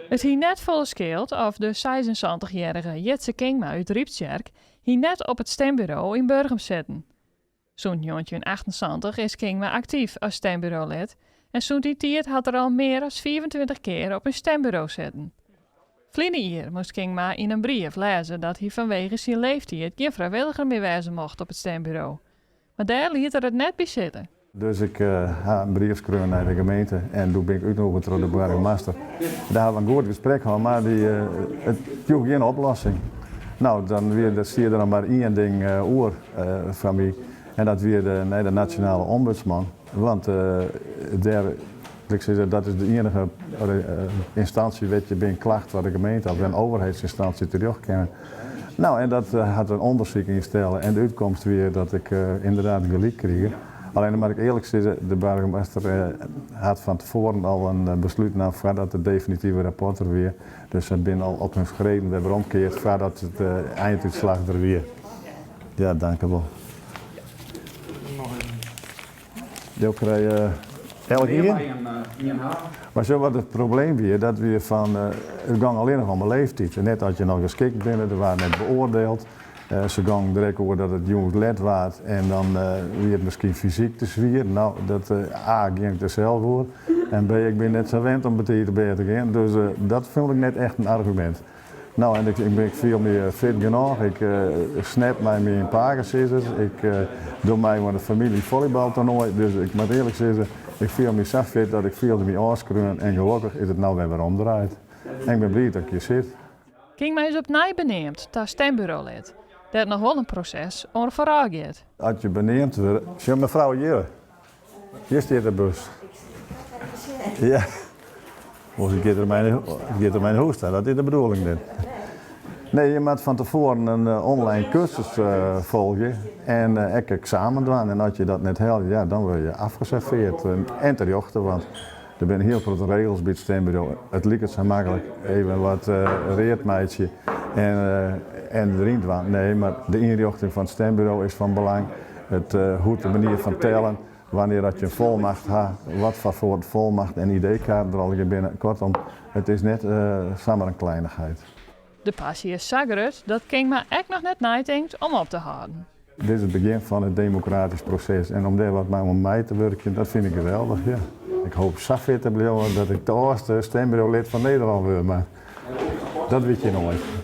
It hie net folle skeeld of de 76-jierrige Jitse Kingma út Ryptsjerk hie net op it stimburo yn Burgum sitten. Sûnt 1978 is Kingma aktyf as stimburolid en sûnt dy tiid hat er al mear as 25 kear op in stimburo sitten. Ferline jier moast Kingma yn in brief lêze dat hy fanwege syn leeftiid gjin frijwilliger mear wêze mocht op it stimburo. Mar dêr liet er it net by sitte. Dus ik ha in brief skreaun nei de gemeente en doe bin ik útnûge troch de boargemaster. Dêr hawwe we in goed gesprek hân, mar dy, it joech gjin oplossing. No, dan wie der stie der noch mar ien ding oer foar my en dat wie de, nei de nasjonale ombudsman. Want dêr, lit ik sizze, dat is de iennige ynstânsje wêr't je by in klacht foar de gemeente of in overheidsynstânsje terjocht kinne. No, en dat hat in ûndersyk ynstelle en de útkomst wie dat ik ynderdaad gelyk krige. Allinne moat ik earlik sizze, de boargemaster hat fan tefoaren al in beslút naam foardat it definitive rapport der wie. Dus sy binne al op hun schreden wer weromkeard foardat it eindútslach der wie. Ja, dankewol. Jo krije elk ien. Mar sjoch wat it probleem wie, dat wie fan it gong allinnich om 'e leeftyd. Net as je noch geskikt binne, der waard net beoardield. Se gongen der ek oer dat it jûns let waard en dan wie it miskien fysyk te swier. No, dat A, gean ik der sels oer en B, ik bin net sa wend om betiid op bêd te gean. Dus dat fûn ik net echt in argumint. No, en ik, ik fiel my fit genôch. Ik snap mei myn pakesizzers. Ik doch mei oan it famyljefollybaltoernoai. Dus ik moat earlik sizze, ik fiel my sa fit dat ik fielde my ôfskreaun en gelokkich is it no wer weromdraaid. En ik bin bliid dat ik hjir sit. Kingma is opnij beneamd ta stimburolid, dêr't noch wol in proses oan foarôf giet. As je beneamd wurde, sjoch mefrou hjir, hjir stiet de bus. Ja, oars giet er mei giet er mei nei hûs ta, dat is de bedoeling net. Nee, je moat fan tefoaren in online kursus folgje en ek eksamen dwaan. En as je dat net helje, ja, dan wurde je afgeserveerd. En terjochte, want der binne hiel protte regels by it stimburo. It liket sa maklik, even wat read meitsje en deryn dwaan. Nee, mar de ynrjochting fan it stimburo is fan belang. It hoe't de manier fan tellen, wannear dat je in folmacht ha, wat foar soart folmacht en ID-kaarten der allegear binne. Kortom, it is net samar in kleinigheid. De passy is sa grut dat Kingma ek noch net neitinkt om op te hâlden. Dit is it begjin fan it demokratysk proses en om dêr wat mei oan mei te wurkjen, dat fyn ik geweldich, ja. Ik hoop sa fit te bliuwen dat ik de âldste stimburolid fan Nederlân wurd, mar dat wit je noait.